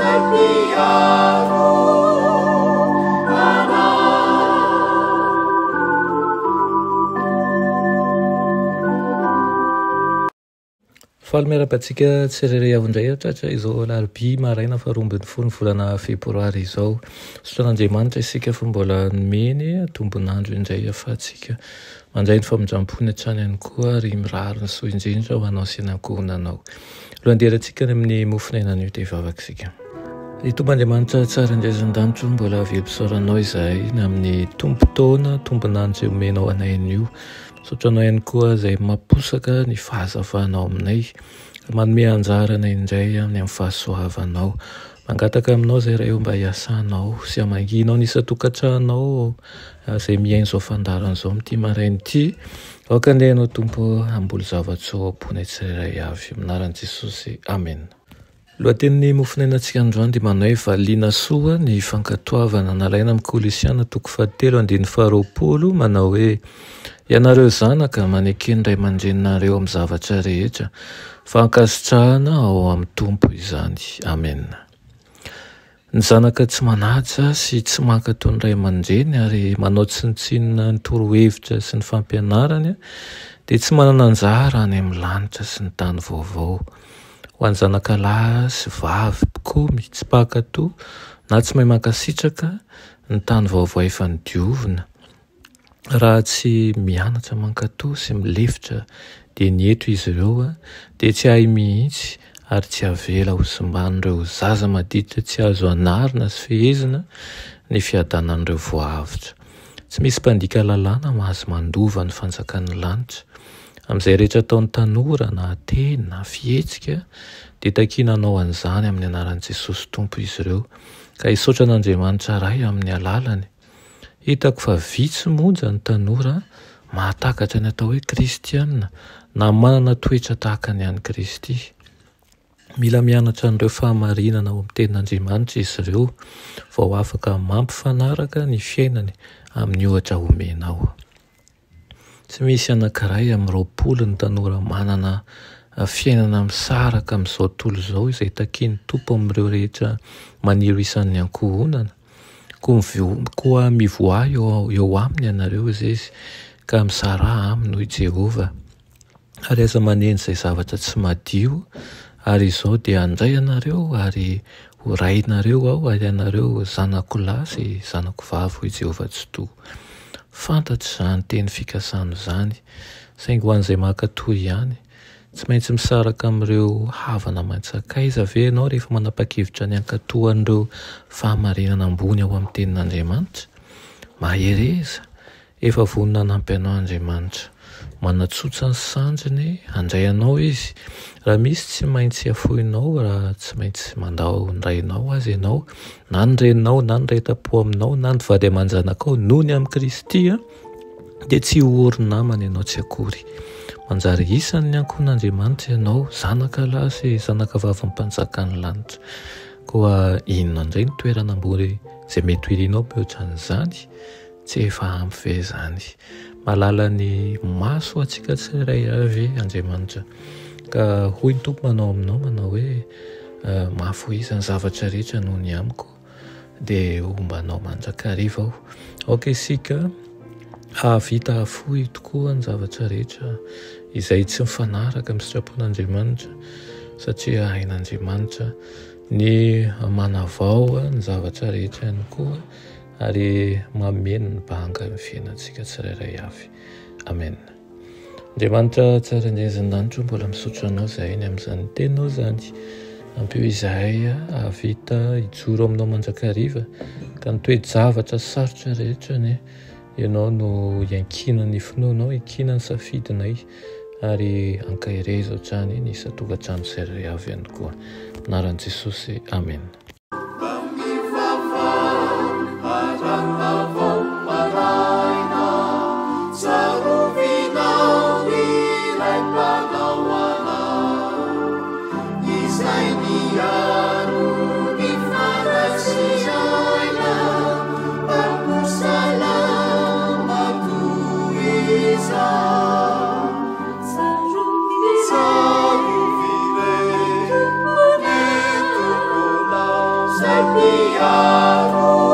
Izay mpiaro anay. Faly miarahaba antsika tsirairay avy indray hatratra izao alarobia maraina faharoa ambin'ny folo ny volana febroary izao. Misaotra an'Andriamanitra isika fa mbola nomeny tombon'andro indray ahafahantsika mandray ny famindram-pony hatrany ihany koa ary mirary ny soa indrindra ho anao sy ny ankohonanao. Alohan'ny hidirantsika any amin'ny mofon'aina anio dia hivavaka isika. Ry Tompo Andriamanitra tsara indrindra izay an-danitra, mbola velom-pisaoranao izahay ny amin'ny tombon-taona, tombon'andro izay omenao anay anio. Misaotra anao ihany koa izay mamposaka ny fahazavanao aminay, manome anjara anay indray amin'ny amin'ny fahasoavanao. Mangataka aminao izay Ray ô mba hiasanao sy hamangianao ny isan-tokantranonao izay mihaino izao fandaharana izao amin'ity maraina ity. Aoka anie ianao Tompo hamboly zava-tsoa ao am-ponay tsirairay avy. Amin'ny anaran'i Jesosy. Amena. Lohatenin'ny mofonainantsika androany dia manao hoe valiana soa ny fankatoavana. Nalaina amin'ny Kolosiana toko fahatelo andininy faharoapolo manao hoe Ianareo zanaka, maneke ny ray aman-dreninareo amin'ny zavatra rehetra, fa ankasitrahana ao amin'ny Tompo izany. Amena. Ny zanaka tsy manaja sy tsy mankatò ny ray aman-dreny ary manao tsinontsinona ny torohevitra sy ny fampianarany dia tsy manana anjara any amin'ny lanitra sy ny tany vaovao. Ho an'ny zanaka lahy sy vavy mpikomy, tsy mpankatò na tsy mahay mankasitraka ny tany vaovao efa nodiovina, Raha tsy mianatra mankatò sy milefitra dia ny eto izy ireo dia tsy hahay mihitsy ary tsy avela ho simban'ireo zaza maditra tsy azo anarina sy fehezina ny fiadanan'ireo voaavotra. Tsy misy mpandika lalàna mahazo mandova ny fanjakan'ny lanitra. Amin'izay rehetra ataon'ny tanora na teny na fihetsika dia takiana hanao an'izany amin'ny anaran'i Jesosy Tompo izy ireo ka hisaotra an'Andriamanitra Ray amin'ny alalany. Hitako fa vitsy monja ny tanora mahatakatra ny atao hoe kristiana na manana toetra tahaka ny an'i Kristy. Mila mianatra an'ireo fahamarinana ao amin'ny Tenin'Andriamanitra izy ireo vao afaka mampifanaraka ny fiainany amin'ny ohatra omenao. Tsy misy anankiray amin'ny 20 ny tanora manana fiainana misaraka amin'izao tontolo izao izay takian'ny Tompo amin'ireo rehetra maniry ho isan'ny ankohonana. Koa mivoaha eo aminy ianareo, hoy Izy, ka misaraha aminy, hoy Jehovah. Ary aza manenjy izay zavatra tsy madio, ary izao dia handray anareo ary ho rainareo aho, ary ianareo ho zanako lahy sy zanako vavy, hoy Jehovah Tsitoha. Fantatro izany teny fikasana izany, saingy ho an'izay mankatò ihany. Tsy maintsy misaraka amin'ireo havana aman-tsakaiza ve ianao rehefa manapa-kevitra ny hankatò an'ireo fahamarinana ambony ao amin'ny Tenin'Andriamanitra? Mahereza! Efa vonona hanampy anao Andriamanitra. Manatsotsa ny sandriny handray anao Izy. Raha misy tsy maintsy afoinao, raha tsy maintsy mandao ny rainao aza ianao, na ny reninao, na ny iray tam-po aminao, na ny vady aman-janakao, noho ny amin'i Kristy, dia tsy ho ory namana ianao tsy akory. Manjary isan'ny ankohon'Andriamanitra ianao, zanaka lahy sy zanaka vavin'ny mpanjakan'ny lanitra. Koa inona indray ny toerana ambony izay mety ho irinao mihoatra an'izany? Tsy efa ampy ve izany? Mahalala ny maso antsika tsirairay avy Andriamanitra. Ka hoy ny Tompo manao aminao, manao hoe, Mahafohiza ny zavatra rehetra noho ny amiko. dia homba anao mandrakariva aho. Aoka isika hahavita hahafoy tokoa ny zavatra rehetra izay tsy mifanaraka amin'ny sitrapon'Andriamanitra, satria hain'Andriamanitra ny manavao ny zavatra rehetra ihany koa ary mameno ny banga ny fiainantsika tsirairay avy. Amen. Andriamanitra tsara indrindra izay an-danitra, mbola misaotra Anao izahay ny amin'izany teninao izany. Ampio izahay hahavita hijoro aminao mandrakariva, ka ny toe-javatra sarotra rehetra anie, Ianao no iankinan'ny finoanao, iankinan'ny safidinay, ary ankaherezo hatrany ny isan-tokantrano tsirairay avy ihany koa. Anaran'i Jesosy, amena. Miaro.